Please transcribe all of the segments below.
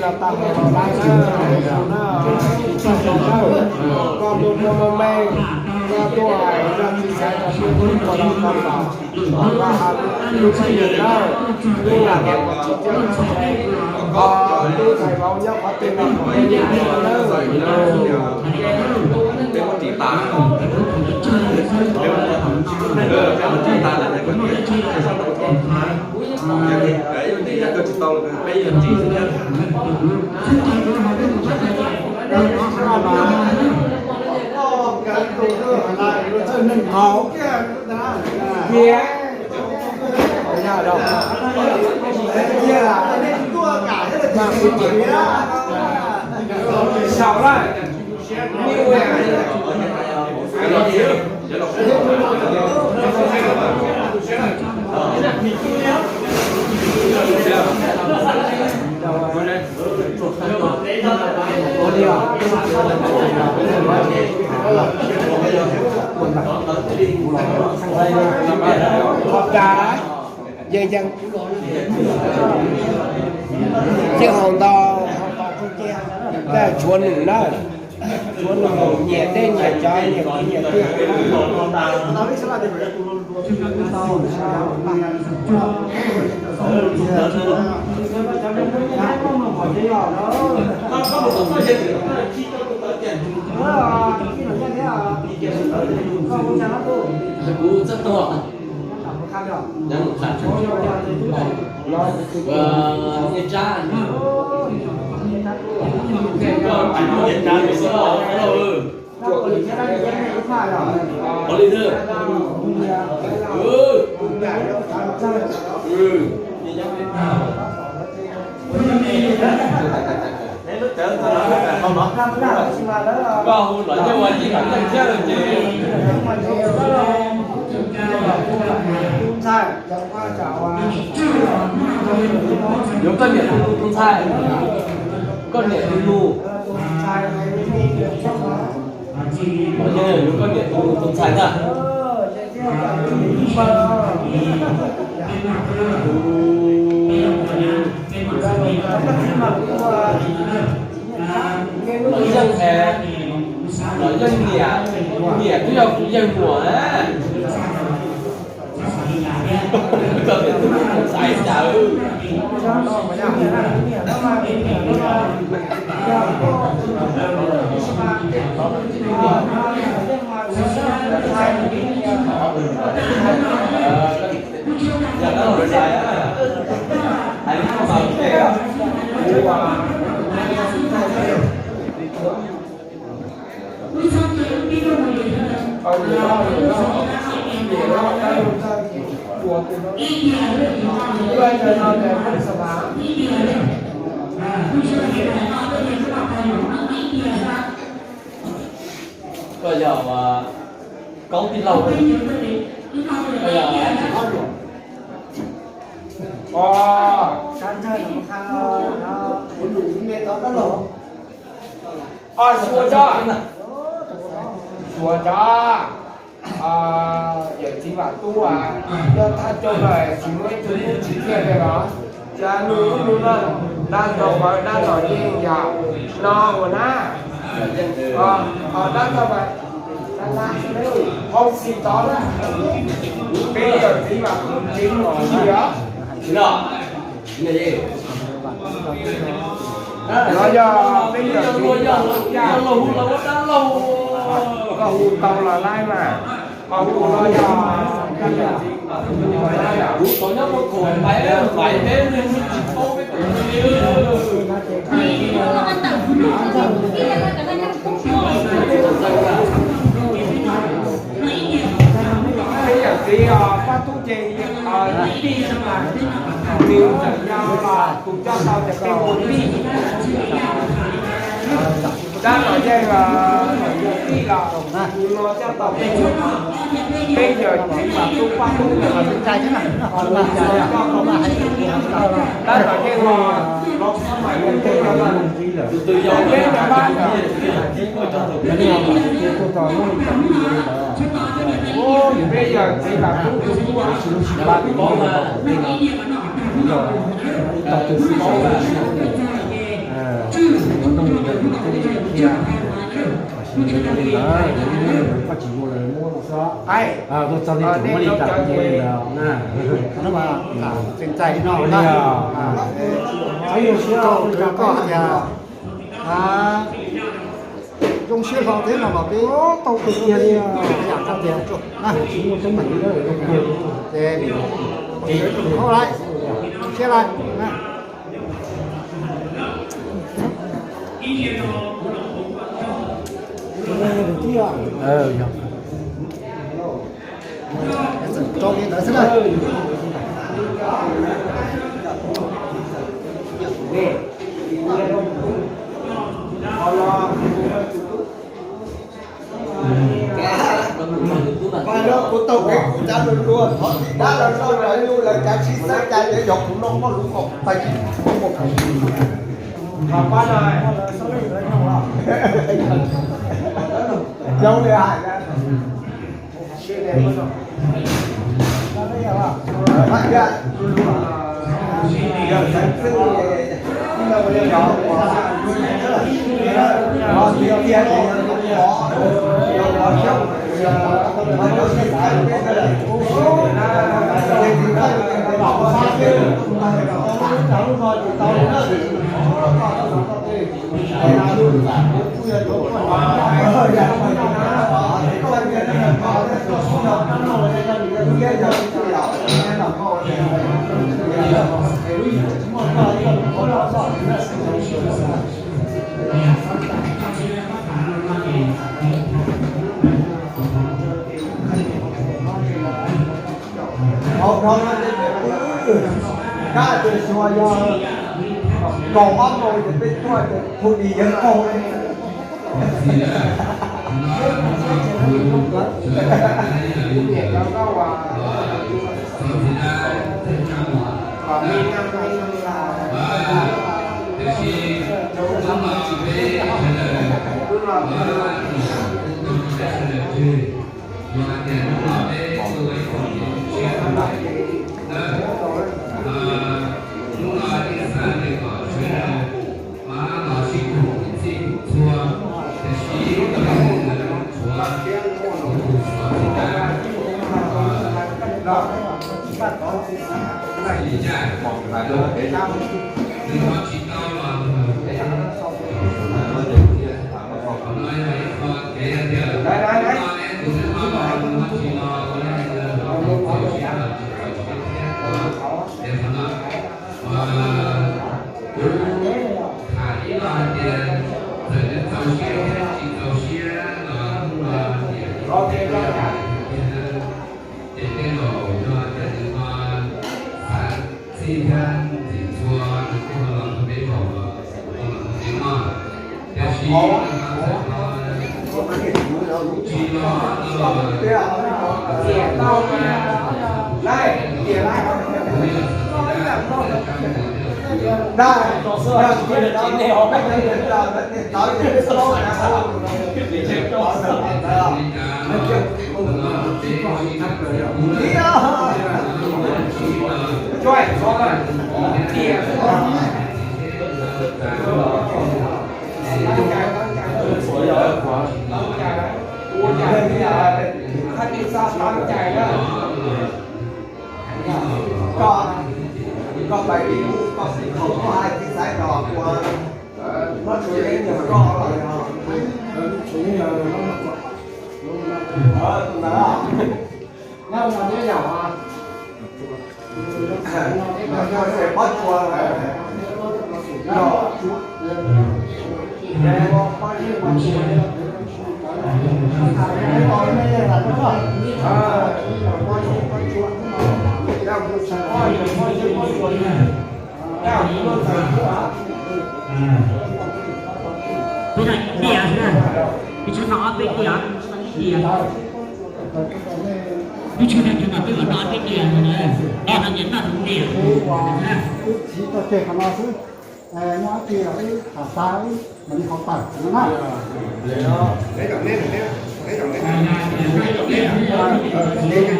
los tau hais los lawm na, koj tus koj me, koj tuaj hais zaj txiv xaiv rau peb tub ko los koj los, koj hais tub txhais yus na, tub lam tsis coj tsis, tub thais vauv nyob qhov twg los kom peb tub na. Qhov tas, yeej yeej, txij hauv ntau, tshuav nws nawb. Tshuav nws nyiam tej nyiam cov nyiam kwv nyiam tij. Kuv txoj tuag, nyiaj tsab, koj pais nyiaj tsab xwb os. Qhov li thwj. Koj hu los yeej ua yeej los yeej thiab ces yuav koj niam tus nus tus ntxhais, koj niam tus nus, los yeej yuav koj niam tus nus tus ntxhais ntag. Los yeej, los yeej niam, niam twb yog kuv yawg muam na. Koj niam tus nus tus ntxhais cas. Koj yog Kaub tij laug, koj yog tsis ob luam. Os, xyuas cov, xyuas cov yawm txiv Vam Tub as, yog thaj coj lawm tsis muaj ib tug tub tsis thiaj li los? Cas nws ib nus no dab nrog vauv dab los yeej yam no ua na. Dab nrog vauv, hauv tsis tod na, peb yawm txiv Vam Tub tsis muaj tub li os. Los yog peb yawm txiv Vam Tub caj, koj hu tau los laib mas, koj hu los yog peb yawm txiv Vam Tub los laib. Peb yawm txiv Vam Tub ces tij, nws txawm yau los kuv coj tau cov peb ua tij. Dab Nom Yeej los yog tij los kuv no coj tau peb ua, peb yawm txiv Vam Tub poj tub los. Dab Nom Yeej los los txhob mam yog tij los, tus twg yau peb cov dab Nom Yeej. Peb yawm txiv Vam Tub tus tub, Vam Tub, koj tsis yuav lawv muab no xwb. Tuaj txog li tseem muab li cas li ntawd na. Tseem txais li no na. Koj hais tias zoo siab hlo thiab no los peb tau tiag tiag li. Tsis muaj teeb meem li na. Ces siab lais na. Txawm rau li ntawd xwb na. Kuv tau kev kuv cab lug dua, thov tim dab laug zoj los yug lawv cav tsis xav cai, yog kuv noj muaj lub qhov pais. Zoo li hais. Hauv no ces peb pw, kab ces xyuas yog kaum ob moos ces peb tuaj ces phu di yeej qaug li. Tiam sis hnub no peb sawv daws, hnub no peb sawv daws twg, yog hais tias hnub no peb tuaj ua ib txoj kev tshiab tus ntawd, hnub no yeej xav tias kom sawv daws pab los sib koom txhij koom txhua, tiam sis tshuav tus xov xwm na, li cas nws ho tsis tau los, qhov no yog ib qho kev tiag, tus twb pab los nws ho tsis los ua li ntawd, ces qhov no kuv tham ib los hais tias txawm nws txaus siab thiab tsis txaus siab los hnub no niam tij peb los tiag, ces tej zaum yog tias nws ho xav txhij thiab ntxim txhua nws kuj ho los nrog peb zaum los, los nrog peb noj. Tiam sis tsis los no los, Koj, koj pais ib hnub koj xav khaum koj hais txiv xaiv tos ua, muab tshuav yeeb yog koj los yog? Tus ntawd, tus ntawd, muab tshuav, Peb no ib tiag, peb tsis no ob peb tiag, peb tsis no tsis no peb mam no ob peb tiag no na, no no ces noj tus tiag. Wb txiv tuaj tseg qhov no xwb, muaj dab tsi los wb tham tag wb mam li qhov tawm no na.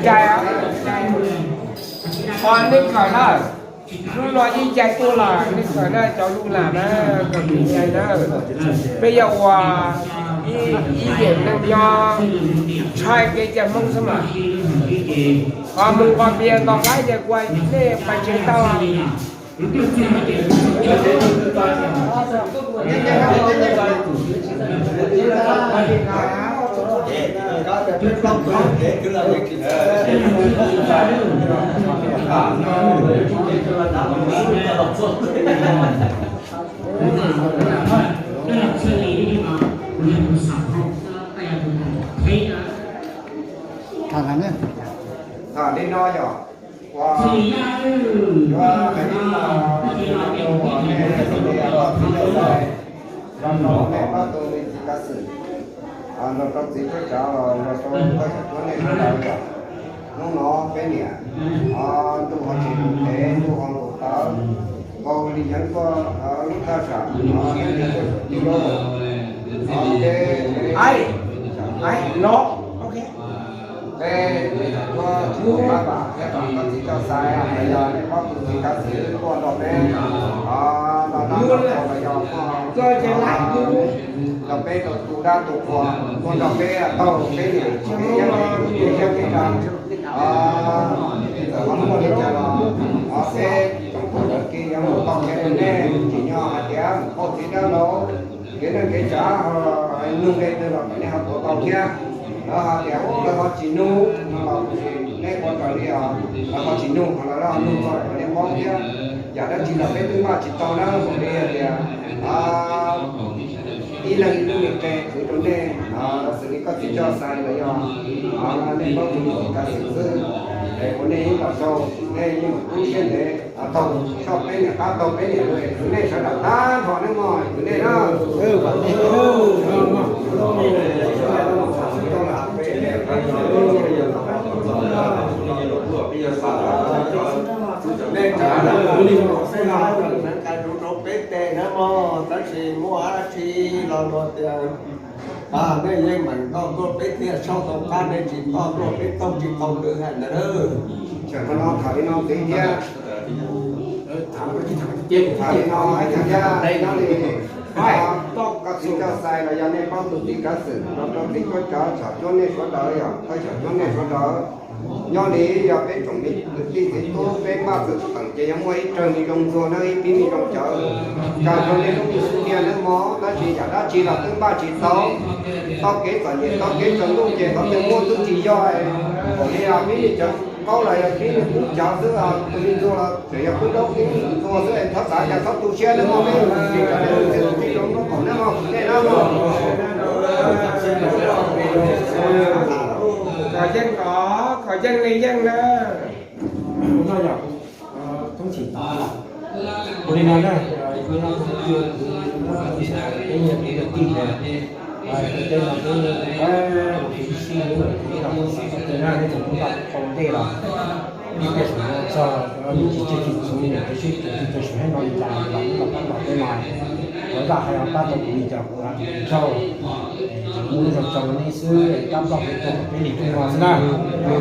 Cai, nej khawm na, hnub no yeej cai tuaj lawm, nej khawm na cov lus lam na, kom kev cai na. Peb yuav ua ib yam neeg nyob, ntshai kev cai Hmoob xwb mas. Qhov mus qhov pias nto qaib ces kuv hais nej pais tsev tau. Tham li no yog, ua, yuav hais li no, nej pab tu li txiv kav xwm, nrog rau txiv tswv kav los nrog rau pab xyuam tuab nej sawv daws yog, hnub no peb niam ntuj ho tsis ntev ntuj ho nkaus tawv, nkaus li yeev koj lub thaj tsam no, no, peb tuaj tsis tus pab pam thiab pam koj txiv koj xaiv, yog nej paub tus txiv kav xwm tuaj nrog peb, o, Los peb rau tus dab tus qhua tuaj nrog peb taug peb niam peb txiv kev ua, txawm ho muaj li cas los peb tsoom tub txawm kev yuav mus tau kev rau nej. Tsim nyog hais tias mus pauj txiv dab laug kev neej kev tsav, nug li twg los kom nej ho tuav tau thiab. Lawv hais tias ub lawv ho tsis nug no los nej ua raws li os, lawv ho tsis nug, lawv ho nug txog kom nej paub thiab. Yam dab tsi los peb twb npaj tsis tau na, ua li hais tias ib leeg ib lub me qe khwv rau nej, xws li koj txiv Coj Xais los yog nej paub tus txiv Kav Xwm xwb. Es ua nej ib los rau, nej yeej mus kub siab ntev, taug soj peb niam qab taug peb niam lus, kwv nej sawv daws tag nrho nej mog, kwv nej na. Rau peb tes na mog, tab sis muaj dab tsi los luag tias nej yeej meem toj tuaj peb thiaj tshaj tau qab, nej tsis toj tuaj peb taug tsis tau lwm hais ntawd. Tseem qhov no tham li no ntxiv thiab. Tham li no ib tug thiab, nyob li koj txiv Coj Xais los yog nej paub tus txiv Kav Xwm los rau txiv cuab cawv, txhom cuab nej sawv daws, yog thawj txhom cuab nej sawv daws. Nyob li yog peb tsoom me kwv tij txiv tub peb npaj txwv teem ces yog muaj ib rawg me zoo ntxuag na, ib pib me zoo cawv, kawg rau nej lub ntuj xub ntiag nawb mog. Tab sis yam dab tsi los twb npaj tsis tau, tau kev txom nyem tau kev tsaus ntuj ces qhov twg muaj twb tsis yog. Kom li pib me cawv qaub los yog pib me kub cawv xwb, tus me ntxuag los tseem yog kub daub kub ntxuag xwb, thov xav cas txhob tu siab nawb mog. Peb tsis tau nej tus txiv tus tij zoo lub qaum nawb mog, nej na mog. Kom yeej, kom, kom yeej li yeej na. Ua li no na, peb nyias kwv tij, peb teb no peb ib sij, nej tseem tau ntej los, ib pliag saum no txog yus tsis tseg tsis txhuv, niam txiv sib tw tsis tau sib heev no li cas los los pab nrog peb no, lawv zaj hais los pab tau kuv li cas kuv hais kuv tsaug. Muaj lub zoo tsaug nej xwb, kab nplooj peb tuaj kom peb li rooj no xwb na.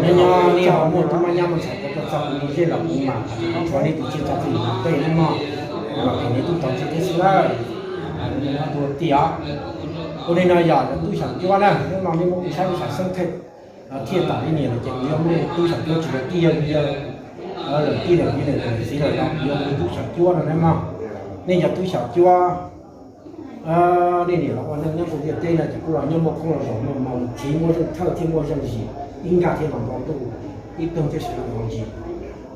Nej nyob nej ho muaj tub mab nyab muaj ntxhais tuaj txog kuv li zej los kuv mam tshuav nej tus tsiaj txom txim tej nej mog, los kom nej tub tau ntsib thiab xwb lawm. Tus tij os, ua li no yog cov tub xyaum cuab na, hnub no nej muab kuv saib kuv xav xeeb theej thiaj tom li niam lawm ces kuv yuav muab tub xyaum cuab tsis yog tij yawg yawg lawm tij lawm txiv lawm los kuv yuav muab tub xyaum cuab no na mog. Nej yog tub xyaum cuab, nej niam los ua neej nyob rau ntiaj teb no ces kuj los nyob muaj koob los zaum muaj hmoo, txiv muaj zeej thawj thiab muaj zeej zim, ib nkag thiab los nto ntuj, ib tug thiab sawv los nto ntsis.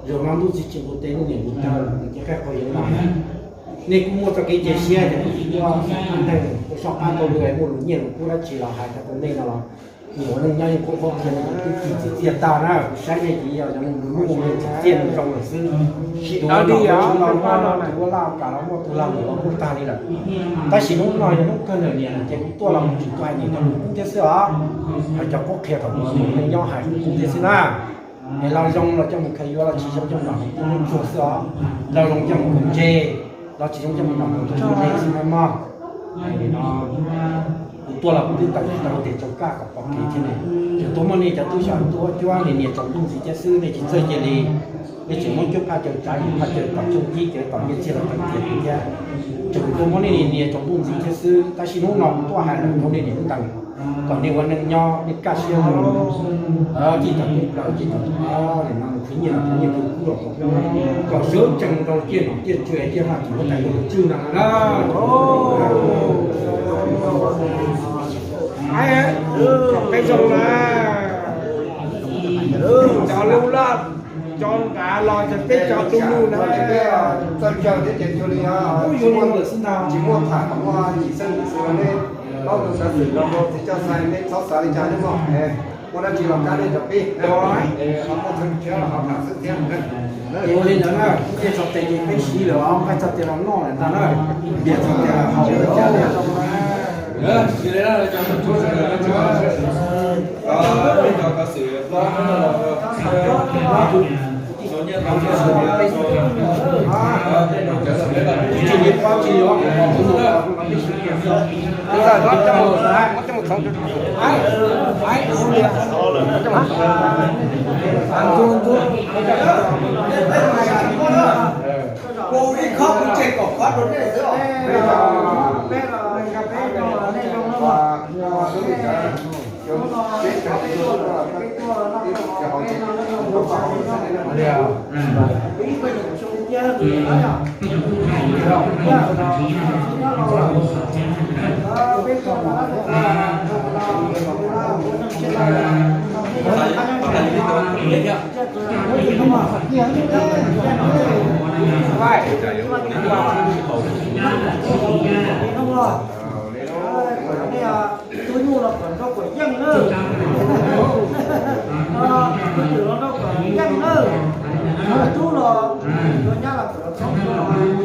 Zaum no ntuj txiv tsis nqus tes, ntuj niam nqus taw, nws cia qaib qua yeeb no. Nej kuj muaj txoj kev cia siab ces kuv tsis muaj neeg ua soj qab tau li, muaj lus nyiaj lus kub dab tsi los hais tau rau nej no los, nim ua neej nyob yeej qhuab qhuab qhia, twb ci txiv txiaj tag na, kuv saib nej ces yog cov neeg lus lub neej txiaj neeg zoo lawm xwb. Tus ua laj ua kam los muaj, tus lag luam los muaj tag li lawm. Tab sis hnub no yog hnub kawg ntawm niam ces kuv tuaj los kuv tseem tuaj hais niam cov lus kub thiab xwb os. Hais cov qhuab qhia thaum kuv ua neej nyob hais kuv kub thiab xwb na. Es los zoo los coj mus khaws yuav, los tsis zoo coj mus nram tus ntsuag xwb os. Los zoo coj mus khaws ntse, los tsis zoo coj mus nram tus ntsuag ne xwb na mog. Li no kuv tuaj los kuv twb tau tsis tau tias tsaus kaj kom pom kev thiab ne. Tseem tuaj muaj nej cov tub xyaum tub cuab ne, niam tsaus ntuj ntxiv thiab xwb, nej tsis txawj cia li. Nej tseem muab cuab phaj caws tsav, ib phaj caws tom tsooj cib, caws tom nyiaj txiag los tau tias thiab. Tseem tuaj muab nej niam tsaus ntuj ntxiv thiab xwb, tab sis hnub no kuv tuaj hais lawm rau nej niam lub ntees, kom nej ua neej nyob nej kaj siab zoo, cij tau tub plaws cij tau, nim no khwv nyiaj los khwv nyiaj, khwv kub los khwv kub, kom sawv tsees rau ciaj nom ciaj tswv ciaj vaj tswv huab tais ntuj tswv no na. Peb zoo na, cov lub loj cov nrad los cov peb cov lub lub na. Txawj caw thiab ces cuag li kuj yuav li lawm xwb ntag. Tsis muaj tham kom muaj yim xeeb yim xwm ne. Paub tus Kav Xwm los rau txiv Coj Xais, nej txhob xav li cas nej mog. Muaj dab tsi los kab nej cov pib. Ho muaj txheeb tshiab los ho tham xwb thiab. Ua li ntawd na, kuv tej txog tes ces peb siv lawm os, nqaij txog tes los noj lawm ntag na. Npias txog tes los haus lawm thiab. Kuv ib khob kuv tseg kaum khob rau nej xwb os. Peb los, peb los, peb los nej zoo no. Tub nyuj los kom nrog kuam yeej na. Tub twm los nrog kuam yeej na. Tub los, tub nyab los kom nrog kuam yeej na.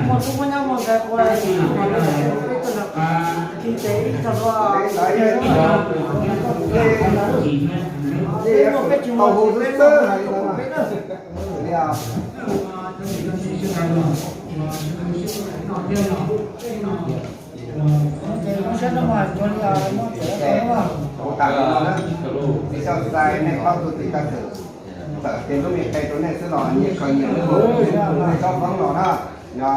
Muaj tub muaj nyab muaj ntxhais ua, peb tug no, kinh tế ib txog dua, peb muaj peb tsis muaj, peb muaj peb na. Kuv tham li no na, ib tsoom xais nej paub tus txiv Kab Xwm, txawm tias lub me qe rau nej xwb los nyias khaws nyias lub, nej tsob foob los na, yog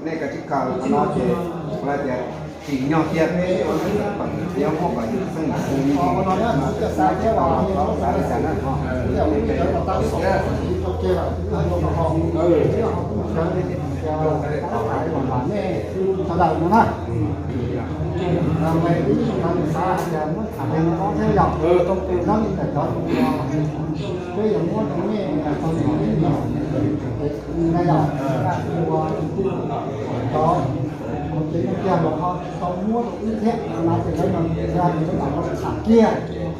nej kav tsij khaws qhov no ces kuv hais tias tsim nyog tias peb ua neej txawm peem yuav muaj kom yus xeeb yus xeeb li no, xav li cas na. Peb yuav muab rau nej, yog ua tus tub cov, ces nej kiag los ho tsis tau muab rau wb thiab, no ces lawv no yog lawv mam los tham kiag,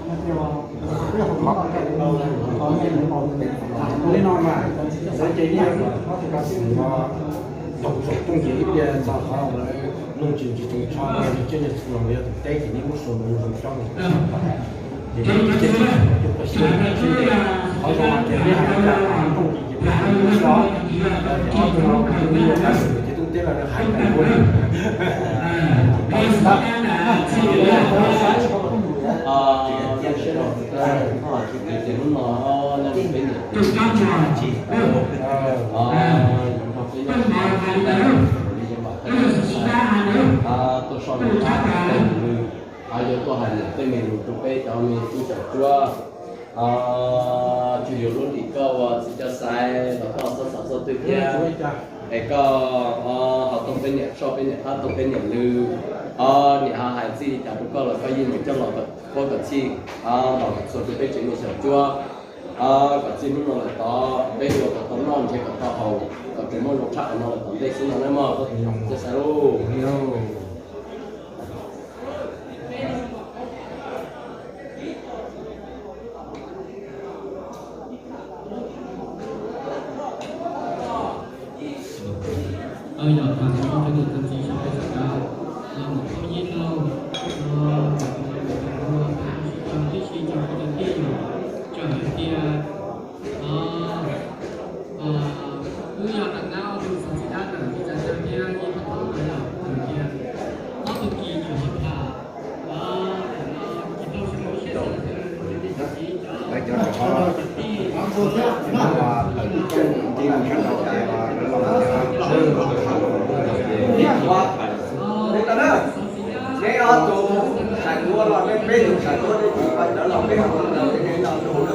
no ces peb hauv no ces nej los tham li no mas, lawv ces yeej yog tus Kab Xwm no, tau txog rooj ces ib pliag txog qhov lawv noog tsis ntsis tseem tsho, yog coj yog txhua los yog tus teb ces nej muab sau ntawv zoo coob. Ces ib ce qhov zoo hais tias nej hais tias rooj ces ces peb hais tso, ces ob tug no kuv tus me nyuam Kab Xwm ces tub teb los hais tau ua li. Ces hnub no nej peb niam txiv, peb niam txiv, tuaj so lus qab, yuav tuaj hais lus tej me lus rau peb cov me tub cov cuab, tsuas yog lub lim koj ua txiv coj xaiv los koj txhob xav txog twg thiab, es koj ho tau peb niam soj peb niam qab tau peb niam lw, niam ho hais txij li cas rau koj los koj yeej mus coj los qhuab kom txhij, los txhua rau peb tsev me xyom cuab, kom txij hnub no lawm tod peb ua kom tau noj ntshe kom tau haus, kom tseem muaj zoo tshaj qhov no lawm tom ntej xwb no nawb mog. Coj xaiv lauj. Yog tham txog cov niam cov txiv sawv daws, mus thauj nyiaj rau, tib si cov kwv tij yom, txawm hais tias wb yog nram nab tus xov xwm dab ntawm tsis txawm tias yeej tau thauj ntawd yom, txawm tias ob tug kis tseem hais tham, tsis tau sawv daws siab xav tias cov niam cov txiv cov kwv tij, tawm rooj nti mus sab nraud ces lawv los tias, neb ob tug sawv tuaj los peb, peb tug sawv tuaj, peb tsis pais lawv los peb hauv lawv tej no tus na.